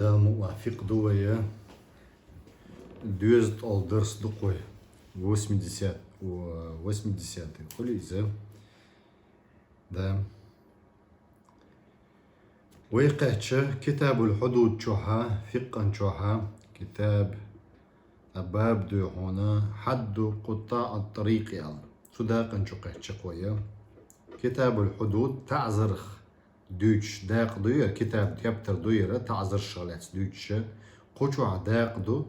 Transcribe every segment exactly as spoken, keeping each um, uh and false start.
Дала мукъ лахь, фикъхӀ ду вай. Доьзал тӀолла дарс ду-кх вай. Восьмидесят, о, восьмидесятый хуьлу иза. Да. Вай кхаьчча Китабуль-Хьудуд чохьа, фикъхӀан чохьа, китаб, а баб дуй хьуна, хьадду къуттӀаӀат-тӀарикъ аьлла. Цу дакъан чу кхаьчча-кх вай. Китабуль-Хьудуд, таӀзарх дуьйцуш дакъа ду яра, китаб, тептар ду яра, таӀзаршах лаьцна дуьйцуша. Кху чохь дакъа ду,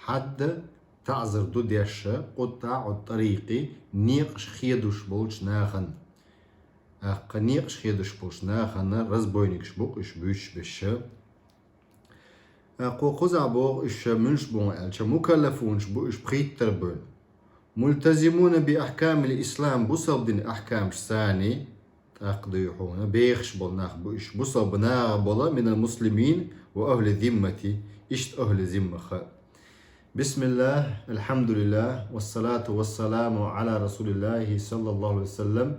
хьадда, таӀзар ду дешша, къуттӀаӀут-тӀарикъи, некъаш хедуш болчу нахана. ТӀаккха некъаш хедуш болчу нахана, разбойникаш бу-кх уьш буьйцуш бешша. ТӀаккха кхузахь боху уьш ша муьлш бу аьлча, мукаллафунаш бу уьш пхийттара бевлла. Мультазимуна би ахкамил ислам, бусалба дин ахкамаш санна, тӀаккха дуй хьуна, бехаш болу нах бу уьш, бусалба наха болу, минал муслимин ва ахли зиммати, иштта ахли зиммаха. Бисмиллах, алхьамдулиллах, вассалату вассаламу Ӏала расулиллахи саллаллаху Ӏалайхи ва саллам.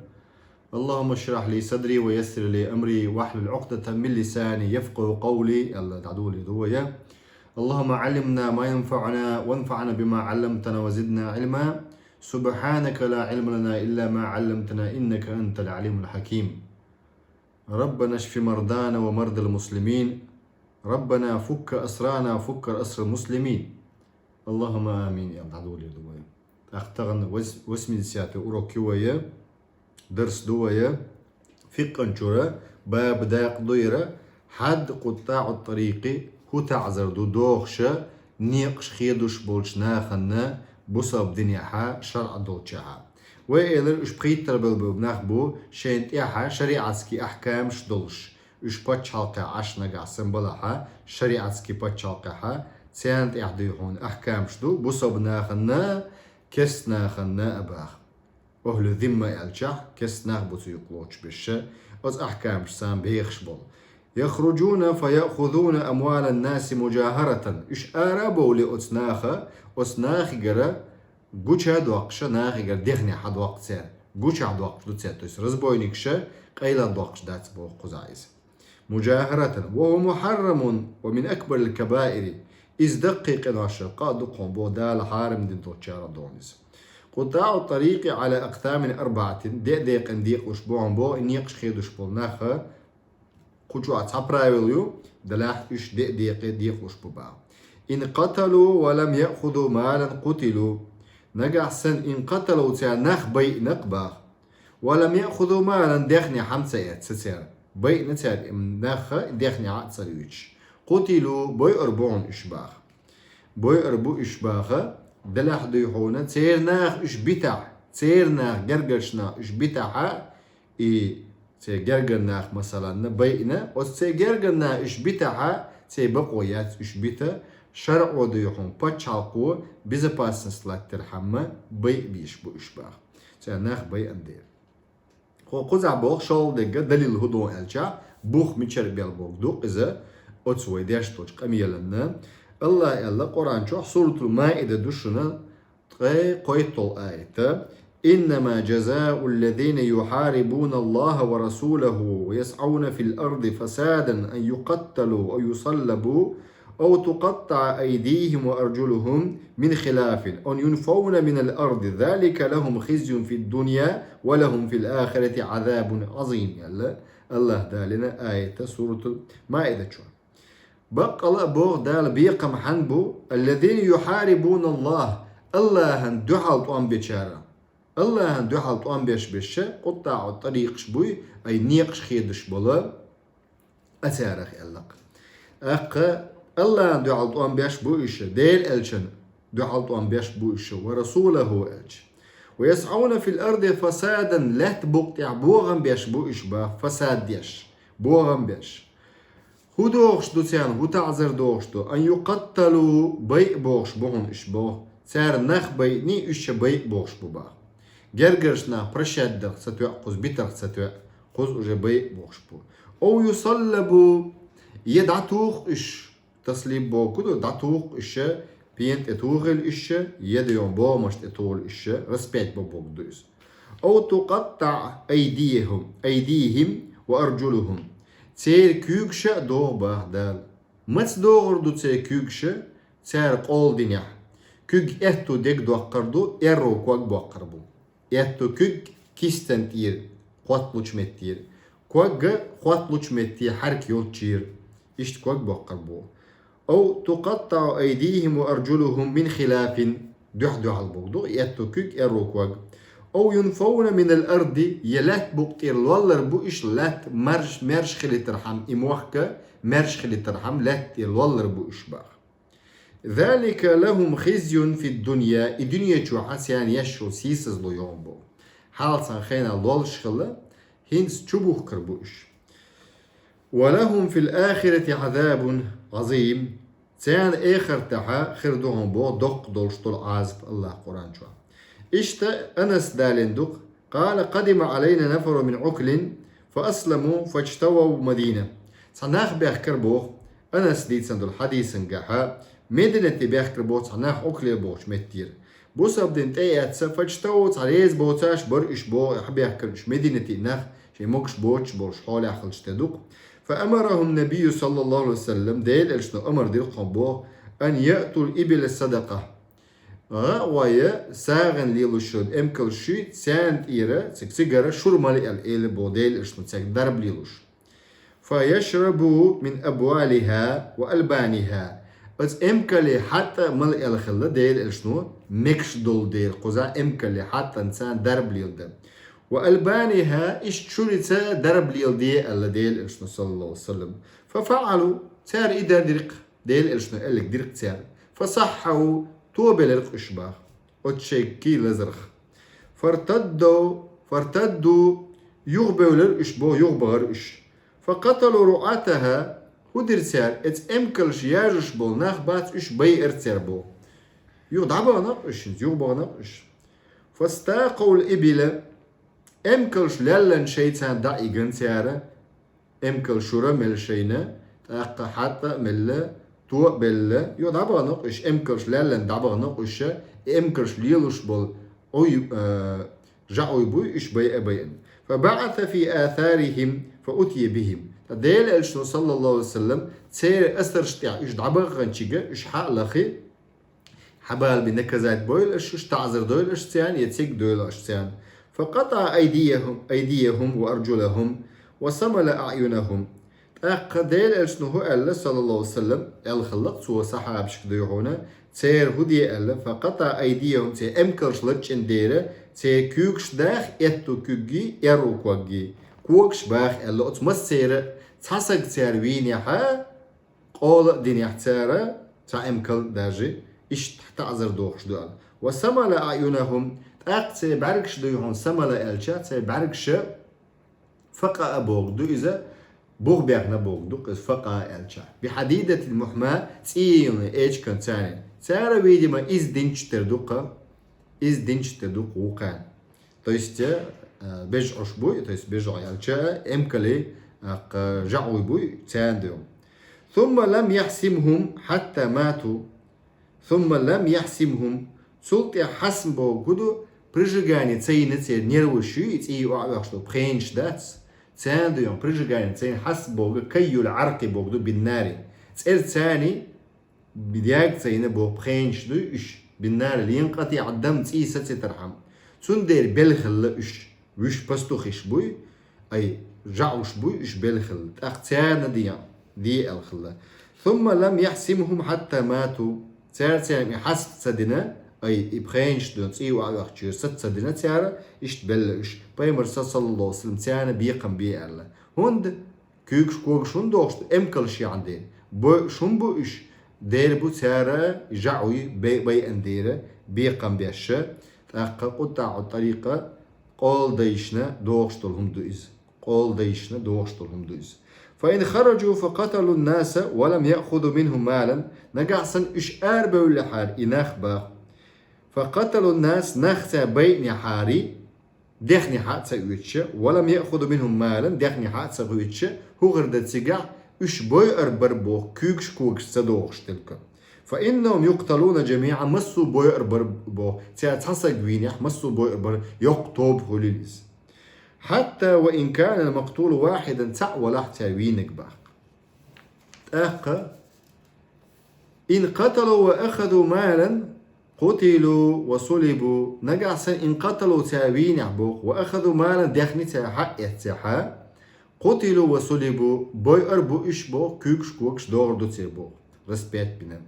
Аллахумма шрахь ли садри ва яссир ли амри, вахьлул Ӏукъдатан мин лисани яфкъаху къавли. Алла дӀадули ду вай. Аллахумма Ӏаллимна ма янфаӀуна, ванфаӀна бима Ӏалламтана ва зидна Ӏилма. Субхьанака ла Ӏилма лана илла ма Ӏалламтана, иннака антал Ӏалимул хьаким. Раббана шфи мардана ва мардал муслимин. Раббана фукка асрана, фукка асрал муслимин. Аллахумма амин, аьлла, дӀадули ду вай. ТӀаккха тахана вос-, восьмидесятый урок ю вай, дарс ду вай. ФикъхӀан чура, баб дакъа ду яра, хьадд къуттӀаӀут-тӀарикъи, хӀун таӀзар ду дохуша, некъаш хедуш болчу нахана, бусалба динехьа, шарӀа долчехьа. Вай элира, уьш пхийттара бевлла нах бу, шайна тӀехьа шариӀатский ахкамаш долуш. Уьш пачхьалкхехь Ӏаш нагахь санна балахьа, шариӀатский пачхьалкхехьа, царна тӀехь дуй хьуна ахкамаш ду, бусалба нахана, керст нахана а баха. Ахлу зимма аьлчахь, керст нах бу цу юкъа лоцуш бешша, оцу ахкамаш санна бехаш болу. Яхруджуна фа яхузуна амвалан наси мужахаратан. Уьш ара а бовлий оцу наха, оцу нахигара гуча а доккхуша, нахигара дехне хьа доккху цара. Гучахь доккхуш ду цара, то есть разбойникша къайлах доккхуш дац боху кхузахь иза. Мужахаратан. Ва хӀуа мухьаррамун ва мин акбарил кабаири. Иза даккхий къиношах къа а ду кхуьн боху, Дала хьарам дина долчарах доху иза. КъутӀаӀу тӀарикъи Ӏала акъсамин арбаӀатин. Де а декъина декъалуш боху боху, и некъаш хедуш болу наха, кху чохь цхьа правило ю, делахь уьш де а декъе декъалуш бу баха. Ин къаталу ва лам яхузу малан къутилу. Нагахь санна ин къаталу цара нах байъина-кх баха. Ва лам яхузу малан дехне хьа ца эцна цара. Байъина цара и нах дехне хьа а ца луьйцуш. Къутилу, бойур бу хьуна уьш баха. Бойур бу уьш баха, делахь дуй хьуна, церан нах уьш битахь, церан нах гергарчу нах уьш битахьа, и церан гергара нах, масаланна, байъина, оцу церан гергара нах уьш битахьа, церан бакъо яц уьш бита, шарӀо дуй хьуна, пачхьалкхо безопасность латтархьама байъа безаш бу уьш баха. Церан нах байъина дела. Кху кхузахь боху шолгӀа дерг далил хӀун ду аьлча, бух мичара бел боху ду иза, оцу вай деш долчу къамеланна. Аллах аьлла Къуръан чохь, Суратул Маида ду шуна, ткъе кхойтталгӀа аята: «Иннама жазауллазина юхьарибуна Аллаха ва расулаху ва ясӀауна фил арди фасадан ан юкъатталу ау юсаллабу ау тукъаттаӀа айдихим ва аржулухум мин хилафин, ау юнфауна минал арди, залика лахум хизюн фид дунья ва лахум фил ахирати азабун азим», аьлла, Аллах далина аята Суратул Маида чу. Баккъала а боху Дала бекхам хьан бу, аллазина юхьарибуна Аллах, Аллахьан дуьхьал тӀом бечара. Аллахьан дуьхьал тӀом беш бешша, къуттаӀу тӀарикъаш буй, ай некъаш хедаш бола, а царах аьллакх. ТӀаккха Аллахьан дуьхьал тӀом беш бу иша, Дела элчан дуьхьал тӀом беш бу иша, ва расулаху элча. Ва ясӀауна фил арди фасадан, лаьтта букъ тӀехь богӀам беш бу иша баха, фасад деш, богӀам беш. ХӀун дохуш ду царна, хӀун таӀзар дохуш ду? Ан юкъатталу, байъа бохуш бу хьуна иша боху. Цара нах байъний, уьш ша байъа бохуш бу баха. Гергарчу нах прощать дарх ца тоьа, кхуза битарх ца тоьа, кхуза уже байъа бохуш бу. Ау юсаллабу, я дӀатуху уьш, таслиб боху ду, дӀатуху уьш ша, пен тӀе тухийла уьш ша, я дайон богӀамаш тӀе тухийла уьш ша, распять бо боху ду иза. Ау тукъаттаӀа айдихим, айдихим ва аржулухум. Церан куьйгаш а догӀу баха Дала. Маца догӀур ду церан куьйгаш, цара къола динехь? Куьг аьтту дег доккхур ду, аьрру ког боккхур бу. Аьтту куьг кистан тӀера, хотталучу меттера. Ког хотталучу метте хьарак йолччера. Иштта ког боккхур бу. أو تقطع أيديهم وأرجلهم من خلاف, дуьхь-дуьхьал богӀу ду, аьтту куьг, аьрру ког. أو ينفون من الأرض, я лаьтта букъ тӀера лоллур бу уьш, лаьтта марш-, маьрша хилийтархьама, и мохк маьрша хилийтархьама, лаьтта тӀера лоллур бу уьш боху. ذلك لهم خزي في الدنيا, и дуьне чохь царна еш йолу сийсазло ю боху. Хьалха цхьана хенахь лоллуш хилла, хӀинца чубухкур бу уьш. ولهم في الآخرة عذاب عظيم. Царна эхартахь хир ду боху доккха долуш долу Ӏазап, АллахӀа Къуръан чохь. Иштта Анас далийна ду-кх: قال: قدم علينا نفر من عكل فأسلموا فاجتووا المدينة. Цхьа нах баьхкира боху, Анас дийцина долу хьадисан гахь, Мединате баьхкира боху цхьа нах Ӏукли бохучу меттера. Бусалба дин тӀе а эцна, فاجتووا, цхьа реза боцуш бара уьш боху, хьабаьхкира уьш Мединате нах, шайн могуш боцуш болуш хьолехь хилча тӀе ду-кх. فأمرهم النبي صلى الله عليه وسلم, Делан Элчано амар дира-кх боху, أن يأتوا الإبل الصدقة. ГӀа а гӀой, сагӀина лелош йолу эмкалш, царна тӀера, цига цигара шура мала аьлла, элира боху Делан Элчано, цаьрга дарба лелош. فيشربوا من أبوالها وألبانها. Оцу эмкалан хьатӀ а мала аьлла хилла Делан Элчано, мегаш долу дела кхузахь эмкалан хьатӀан царна дарба леладан. وألبانها, ишттачуьнца дарба леладе аьлла Делан Элчано, саллаллаху алейхи ва саллям. ففعلوا, цара и дар дира-кх, Делан Элчано аьлларг дира-кх цара. فصحوا, тобелира-кх уьш боху. Оцу шайн кий лазарх. فارتدوا, فارتدوا, юхабевлира уьш боху, юхабахара уьш. فقتلوا رعاتها, хӀун дира цара, оцу эмкалш яржош болу нах бац, уьш байъира цара боху. Юха дӀабахана-кх уьш, хӀинца юхабахана-кх уьш. فاستاقوا الإبل, эмкалш лаьллина шайца дӀа а йигна цара, эмкалш шура а мелла шайна, тӀаккха хьатӀ а мелла, то а белла, юха дӀабахана-кх уьш, эмкалш лаьллина дӀабахана-кх уьш, и эмкалш лелош болу Ӏуй, а, жаӀуй буй, уьш байъа а байъина. فبعث في آثارهم فأتي بهم. Ткъа Делан Элчано, саллаллаху алейхи ва саллям, церан асарш тӀехь уьш дӀабаханчига уьш хьа а лахи, хьабалабе наказать бойла аша уьш, таӀзар дойла аша царна, я цига дойла аша царна. فقطع أيديهم, أيديهم وأرجلهم وسمل أعينهم. ТӀаккха Делан Элчано хӀун аьлла, саллаллаху алейхи ва саллям, аьлла хилла-кх цо сахьабашка дуй хьуна, церан хӀун де аьлла, فقطع أيديهم, церан эмкалш лачкъина дера, церан куьйгаш даха, аьтту куьггий, аьрру коггий, когаш баха аьлла, оцу массеран а цхьа саг цара вийнехь, къола а динехь цара, цхьа эмкал даже, иштта таӀзар дохуш ду аьлла. وسمل أعينهم, тӀаккха церан бӀаьргаш дуй хьуна, самала аьлча, церан бӀаьргаш факъа а боху ду иза, бух бехна боху ду-кх иза, факъа аьлча. بحديدة محماة, цӀий йолу эчкан царна. Цара, видимо, иза динчу тера ду-кх, иза динчу тера ду-кх вукхарна. То есть, э, бежӀуш буй, то есть бежӀу аьлча, эмкалий, а, кх-, жаӀуй буй, царна дуй. ثم لم يحسمهم حتى ماتوا. ثم لم يحسمهم. Цул тӀаьхьа хьасм боху ду, прижигание ца йина церан нерваш ю, и цӀий охьавоьхуш долу пхенаш дац. Царна дуй, прижигание ца йина, хьасм боху, كي العرق боху ду, بالنار. ЦӀера царна даьга ца йина боху пхенаш дуй уьш, بالنار, لانقطاع الدم, цӀий сацитархьама. Цундела белла хилла уьш, уьш пастухаш буй, ай, жаӀуш буй, уьш белла хилла. ТӀаккха царна де, де аьлла хилла. ثم لم يحسمهم حتى ماتوا. Цара царна и хьасм ца дина, ай, и пхенаш дуй, цӀий охьавоьхучуьра саца ца дина цара, иштта белла уьш. Пайхамар, саллаллаху алейхи ва саллям, царна бекхам бе аьлла. ХӀунда? Куьйгаш, когаш хӀунда дохуш ду, эмкалш яхьна дера. Бойъуш хӀун бу уьш? Дера бу цара жаӀуй бай-, байъина дера, бекхам беш, тӀаккха къуттаӀу тӀарикъ, къола дайшна дохуш долу хӀума ду иза. Къола дайшна дохуш долу хӀума ду иза. فإن خرجوا فقتلوا الناس ولم يأخذوا منهم مالا. Нагахь санна уьш арабевллехьара и нах боху. فقتلوا الناس, нах цара байъинехьара, дехнехьа а ца оьцуш, ولم يأخذوا منهم مالا, дехнехьа а ца оьцуш, хӀун хир дара цигахь, уьш бойъур бара боху, куьйгаш, когаш ца дохуш только. فإنهم يقتلون جميعا, массо а бойъур бара боху, цара цхьа саг вийнехь, массо а бойъур бара, йоккха тоба хуьлийла иза. حتى وإن كان المقتول واحدا, цхьаъ валахь цара вийнарг боху. ТӀаккха إن قتلوا وأخذوا مالا قتلوا وصلبوا. Нагахь санна إن قتلوا цара вийнехь боху, وأخذوا مالا даьхни цара хьаэццехь, قتلوا وصلبوا, бойур бу уьш боху, куьйгаш-когаш дохур ду церан боху, распять бина.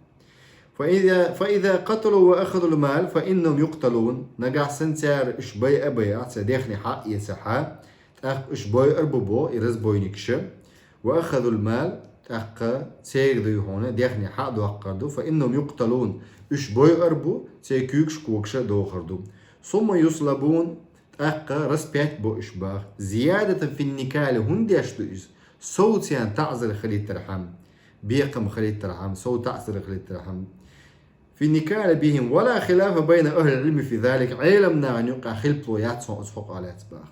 فإذا، فإذا قتلوا وأخذوا المال فإنهم يقتلون. Нагахь санна цара уьш байъа а байъахь, цара даьхни хьаэццехь, тӀаккха уьш бойур бу боху и разбойникаш, وأخذوا المال, тӀаккха церан дуй хьуна даьхни хьа а доккхур ду, فإنهم يقتلون, уьш бойур бу, церан куьйгаш-когаш а дохур ду. ثم يصلبون, тӀаккха распять бу уьш боху. زيادة في النكال, хӀунда деш ду иза? Сов царна таӀзар хилийтархьама, бекхам хилийтархьама, сов таӀзар хилийтархьама. في النكال بهم ولا خلاف بين أهل العلم في ذلك. Ӏеламнахана юкъахь хилпало яц хьуна оцу хьокъехь лаьцна боху.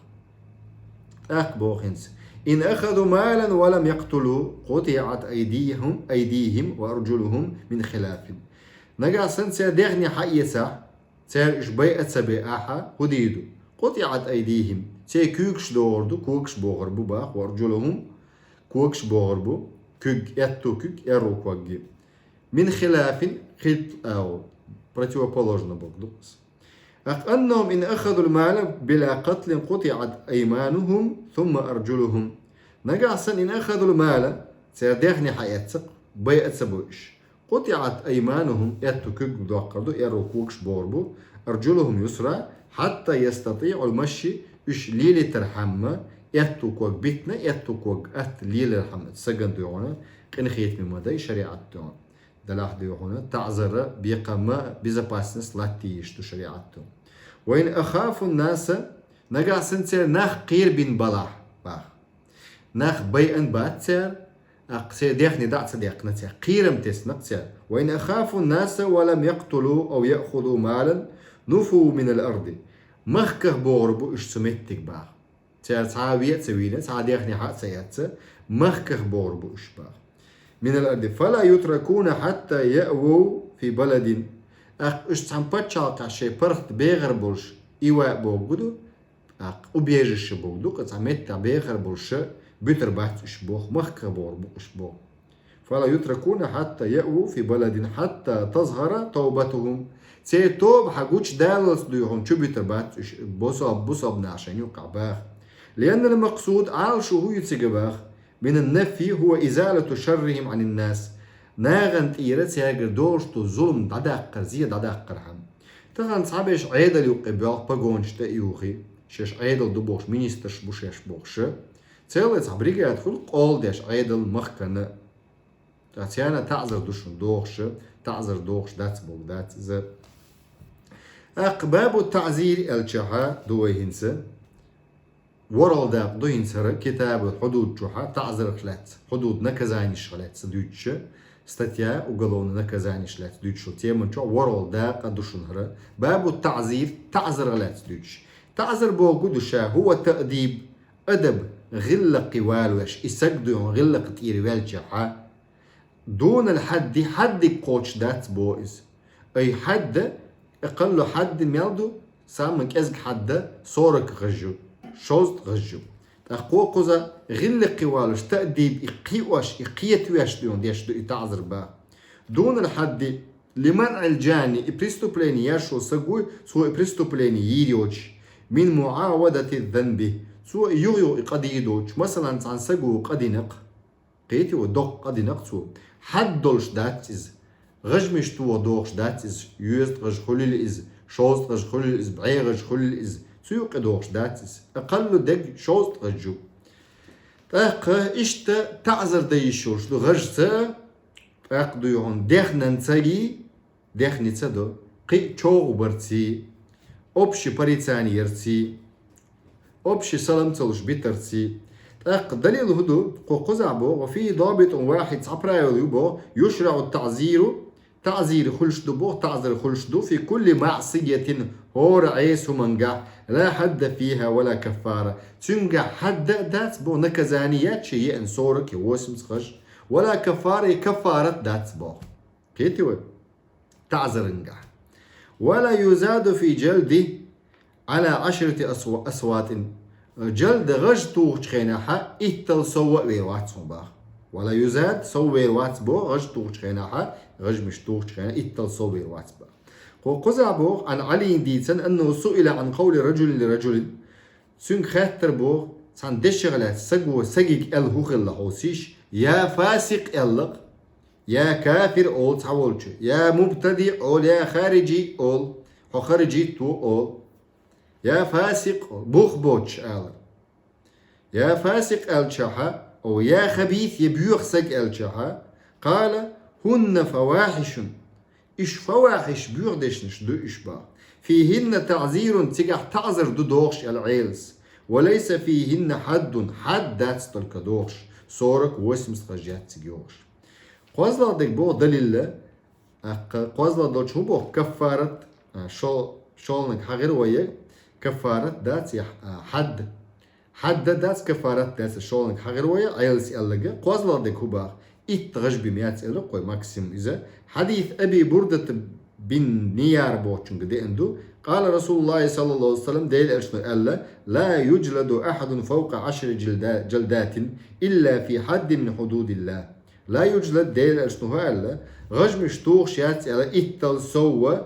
ТӀаккха боху хӀинца: إن أخذوا مالا ولم يقتلوا قطعت أيديهم، أيديهم وأرجلهم من خلاف. Нагахь санна цара даьхни хьаэцахь, цара уьш байъа ца байъахь, хӀун дийр ду? قطعت أيديهم, церан куьйгаш дохур ду, когаш бохур бу боху, وأرجلهم, когаш бохур бу, куьг, аьтту куьг, аьрру ког. من خلاف, хилпа агӀо, противоположно бохург ду иза. ТӀаккха: أنهم إن أخذوا المال بلا قتل قطعت أيمانهم ثم أرجلهم. Нагахь санна إن أخذوا المال, цара даьхни хьаэцча, байъа ца бу уьш, قطعت أيمانهم, аьтту куьг доккхур ду, аьрру когаш бохур бу, أرجلهم يسرى حتى يستطيعوا المشي, уьш лелийтархьама, аьтту ког битина, аьтту ког атта лелархьама, сагана дуй хьуна къинхетаме ма дай шариӀатан дуьхьа. Делахь дуй хьуна таӀзар, бекхам, безопасность латта езаш ду шариӀатан дуьхьа. وإن أخافوا الناس, нагахь санна цара нах кхерабина балахь боху. Нах байъина бац цара, тӀаккха церан даьхни дӀа а ца даьккхина цара, кхерам тесна-кх цара. وإن أخافوا الناس ولم يقتلوا أو يأخذوا مالا نفوا من الأرض. Махках бохур бу уьш цу меттиг боху. Цара цхьа а ве а ца вийна, цхьа а даьхни хьа а ца эцна, махках бохур бу уьш боху. من الأرض فلا يتركون حتى يأووا في بلد. ТӀаккха уьш цхьана пачхьалкхехь шайн паргӀат бехар болуш, إيواء бохург ду, тӀаккха убежище бохург ду, кху цхьа меттехь бехар болуш, буьтур бац уьш боху, махках бохур бу уьш боху. فلا يتركون حتى يأووا في بلد حتى تظهر توبتهم. Церан тоба хьан гучудаллалц дуй хьуна чубуьтур бац уьш бусалба, бусалба нах шайна юккъехь боху. لأن المقصود, Ӏалашо хӀун ю цига боху, من النفي هو إزالة شرهم عن الناس. Нахана тӀера цаьргара долуш долу зулам дӀадаккхар, зе дӀадаккхархьама. Тахана цхьаберш Ӏедал юккъе боьлху погонаш тӀе а юхий, шаьш Ӏедал ду бохуш, министрш бу шаьш бохуш. Церан цхьа бригада хуьлу къола деш Ӏедал махкана. Ткъа царна таӀзар ду шуна дохуш, таӀзар дохуш дац бохург дац иза. ТӀаккха باب التعزير аьллачохь ду вай хӀинца. ВорхӀалгӀа дакъа ду хӀинца хӀара китабул хьудуд чохь таӀзарах лаьцна, хьудуд наказанеш лаьцна дуьйцуш, статья уголовный наказанеш лаьцна дуьйцуш, теман чохь ворхӀалгӀа дакъа ду шуна хӀара. باب التعزير, таӀзарах лаьцна дуьйцуш. ТаӀзар бохург ду ша, هو التأديب, адаб, гӀиллакхе валавеш, и саг дуй хьуна гӀиллакх тӀера ваьллачохь. دون الحد, хьаддиг кхочуш дац боху иза. أي حد, أقل حد мел ду, самый кӀезиг хьадда сорок гӀаж ю, шовзткъа гӀаж ю. ТӀаккха кхуза гӀиллакхе валавеш, таъдиб, и кхиош, и кхетавеш дуй хьуна деш ду и таӀзар боху. دون الحد لمنع الجاني, и преступлени еш волу саг вуй, цо и преступлени йийр йоцуш, من معاودة الذنب, цо и юха-юха и къа дийр доцуш, масалан, цхьана саго къа дина-кх, кхетий вай, доккха къа дина-кх цо. Хьадд долуш дац иза. ГӀажмиш тоха дохуш дац иза. Йоьзткъа гӀаж хуьлийла иза, шовзткъа гӀаж хуьлийла иза, бӀе гӀаж хуьлийла иза. Цу юккъе дохуш дац иза. Акхаллу дерг шовзткъа гӀаж ю. ТӀаккха иштта таӀзар дан йиш йолуш ду гӀажца, тӀаккха дуй хьуна дехнанцагий, дехница до, кхин а чӀогӀа барций, общий порицание ярций, общий салам ца луш битарций. ТӀаккха далил хӀун ду? Кху кхузахь боху, وفيه ضابط واحد, цхьа правило ю боху, يشرع التعزير, таӀзир хуьлуш ду боху, таӀзар хуьлуш ду, في كل معصية, хӀора Ӏеса хӀумангахь, لا حد فيها ولا كفارة. Цуьнгахь хьадда а дац боху, наказание яц шен еана сорок я восемьдесят гӀаж, ولا كفارة, я каффарат дац боху. Кхетий вай? ТаӀзарангахь. ولا يزاد في الجلد على عشرة أصو-، أصوات. Джалд, гӀаж тухучу хенахь итталла сов а вер вац хьуна боху. ولا يزاد, сов вер вац боху, гӀаж тухучу хенахьа, гӀажмаш тухучу хенахьа, итталла сов вер вац боху. Кху кхузахь боху, عن علي дийцина, أنه سئل عن قول رجل لرجل. Цуьнга хаьттира боху, цхьана дешах лаьцна саго сагига аьлла хӀун хилла хьовсийша, я фасикъ аьлла-кх, я кафир олу цхьаволчу, я мубтади олу, я хариджи олу, хьо хариджит ву олу, я фасикъ олу, бух боцуш алар. Я фасикъ аьллачохьа, о, я хабис, я боьха саг аьллачохьа, قال: هن فواحش. Уьш фавахьиш, боьха дешнаш ду уьш боху. فيهن تعزير, цигахь таӀзар ду дохуш аьлла Ӏелас. وليس فيهن حد, хьад дац только дохуш. Сорок, восемьдесят гӀаж яц цига йохуш. КхозлагӀа дерг боху далилла, тӀаккха кхозлагӀа долчу хӀун боху, каффарат, а, шо-, шолниг хьагӀира вай, каффарат дац я, а, хьад. Хьад дац, каффарат дац, шолниг хьагӀира вай, Ӏелас аьлларг, кхозлагӀа дерг хӀун боху, итт гӀаж бен яц аьлла кхой максимум иза. حديث أبي بردة بن نيار бохучуьнга деана ду. قال رسول الله صلى الله عليه وسلم, Делан Элчано аьлла: لا يجلد أحد فوق عشر جلدا-, جلدات إلا في حد من حدود الله. لا يجلد, Делан Элчано хӀун аьлла, гӀажмаш тухуш яц аьлла итталла сов,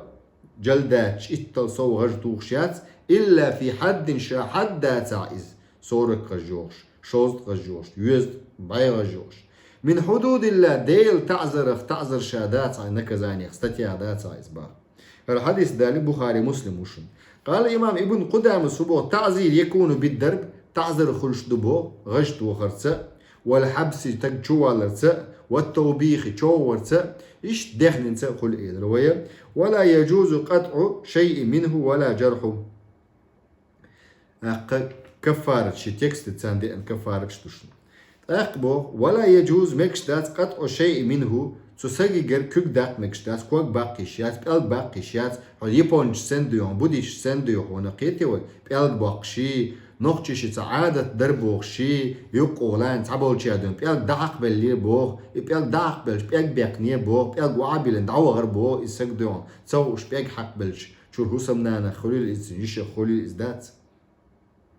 джалдат, итталла сов гӀаж тухуш яц, إلا في حد, ша хьад дацахь иза, сорок гӀаж йохуш, шовзткъа гӀаж йохуш, оьзда, бӀе гӀаж йохуш. من حدود الله, Делан таӀзарах, таӀзар ша дацахь, наказаниях, статьях дацахь иза боху. ХӀара хьадис далийна Бухари, Муслим ву шуна. قال الإمام ابن قدامة, хӀун боху, التعزير يكون بالضرب, таӀзар хуьлуш ду боху, гӀаж тохарца, والحبس, стаг чувалларца, والتوبيخ, човхарца, иштта дехнинца а хуьлу элира вай. ولا يجوز قطع شيء منه ولا جرحه. ТӀаккха каффарат, ши текст царна деана каффараташ ду шуна. ТӀаккха боху: ولا يجوز, мегаш дац, قطع شيء منه, цу сагигара куьг даккха мегаш дац, ког баккха йиш яц, пӀелг баккха йиш яц, хьо япончаш санна дуй хьуна, буддисташ санна дуй хьуна, кхетий вай, пӀелг боккхуш, нохчаша цхьа Ӏадат дара бохуш, юккъехула цхьаболчаьрга дуй хьуна, пӀелг дӀахьакхабеллера боху, и пӀелг дӀахьакхабелча, пӀелг бекхнера боху, пӀелг охьабиллина дӀавахара боху, и саг дуй хьуна, ца хууш пӀелг хьакхабелча, чуьра хӀусамнанах хуьлийла иза, цуьнан йишах хуьлийла иза дац.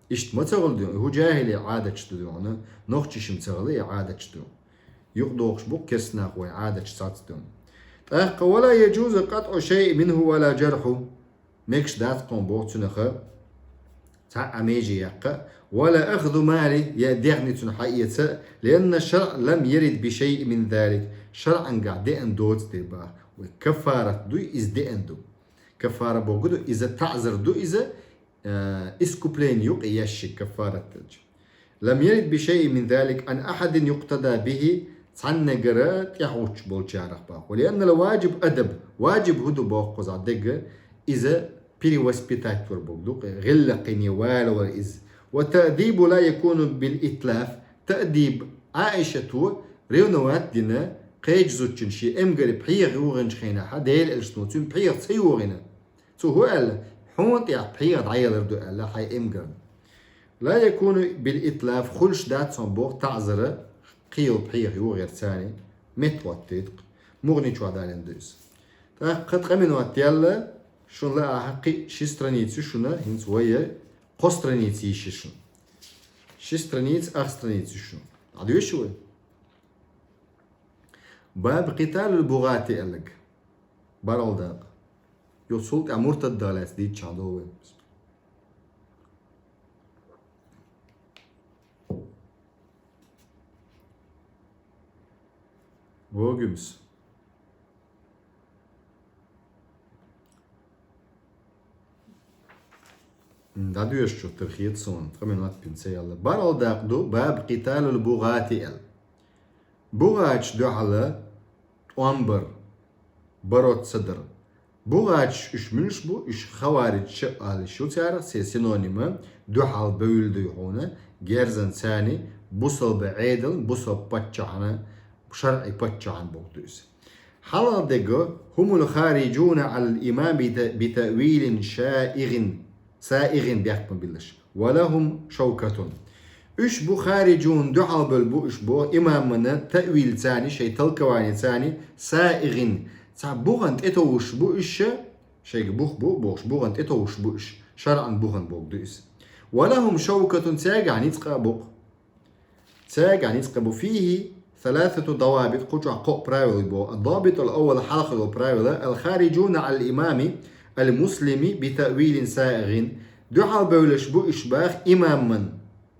Иштта ма ца хуьлу дуй хьуна, и хӀун жахӀилий Ӏадаташ ду дуй хьуна, нохчашна ма ца хуьлу и Ӏадаташ дуй хьуна. Юкъадохуш бу-кх керстанах вайн Ӏадаташ цхьацца дуй хьуна. ТӀаккха: ولا يجوز قطع شيء منه ولا جرحه. Мегаш дац кхунна боху цуьнан цхьа а меже яккха, ولا أخذ ماله, я дехни цуьнан хьаэца, لأن الشرع لم يرد بشيء من ذلك. ШарӀангахь деана доцу дерг боху. Вай каффарат дуй, иза деана ду. Каффара бохург ду, иза таӀзар ду, иза, э, искупление ю-кх и еш шиъ каффарат делча. لم يرد بشيء من ذلك عن أحد يقتدى به, цхьаннегара тӀаьхьучу болчарах боху. ولأن الواجب أدب, важиб хӀун ду боху кхузахь дерг, иза перевоспитать вар боху ду, гӀиллакхене валавар иза. والتأديب لا يكون بالإتلاف, таъдиб, Ӏаишата ревновать дина, кхечу зудчун шен эмгар пхьегӀа юхийначу хенахь, Делан Элчано цуьнан пхьегӀа ца юхийна. Цо хӀун аьлла? Хьуна тӀехь пхьегӀа дӀаялар ду аьлла хьайн эмгарна. لا يكون بالإتلاف, хуьлуш дац хьуна боху таӀзар, кхийолу пхьегӀа юхаярца, меттахӀоттийта-кх. МугӀни чохь далийна ду иза. ТӀаккха ткъа минот яьлла, шуна лаахь кхин ши страница ю шуна, хӀинца вай кхо страница йиш ю шуна. Ши страница, ах страница ю шуна. ДӀадоьшу вай? باب قتال البغاة аьлларг. БархӀалла дакъа. Юха цул тӀаьхьа муртаддах лаьцна дийцича хьан долу вай? Вогимс. М, дӀадоьшучух тера хета суна, ткъа минот бина ца яьлла. БархӀалла дакъа ду, باب قتال البغاة аьлла. БугӀачу дуьхьала тӀом бар, бороться дар. БугӀачаш уьш муьлш бу? Уьш хавариджаш а олуш ю царах, церан синонима, дуьхьал бевлла дуй хьуна, герзан царна, бусалба Ӏедална, бусалба паччахьна, шарӀи паччахьна бохург ду иза. Хьалхалдерг: هم الخارجون على الإمام بت-, بتأويل شائغ, سائغ бехк ма биллаш. ولهم شوكة. Уьш бу хариджун, дуьхьал бевлла бу уьш боху имамана таъвил царна, шайн толковани царна, саигӀин, цхьа бухана тӀетовжуш бу уьш, шайга бух бу бохуш, бухана тӀетовжуш бу уьш, шарӀан бухана бохург ду иза. ولهم شوكة, цаьргахь ницкъ а бу-кх. Цаьргахь ницкъ а бу. فيه ثلاثة ضوابط, кху чохь кхоъ правила бу. الضابط الأول, хьалхара правила: الخارجون على الإمام المسلم بتأويل سائغ. Дуьхьал бевлаш бу уьш бах имаман,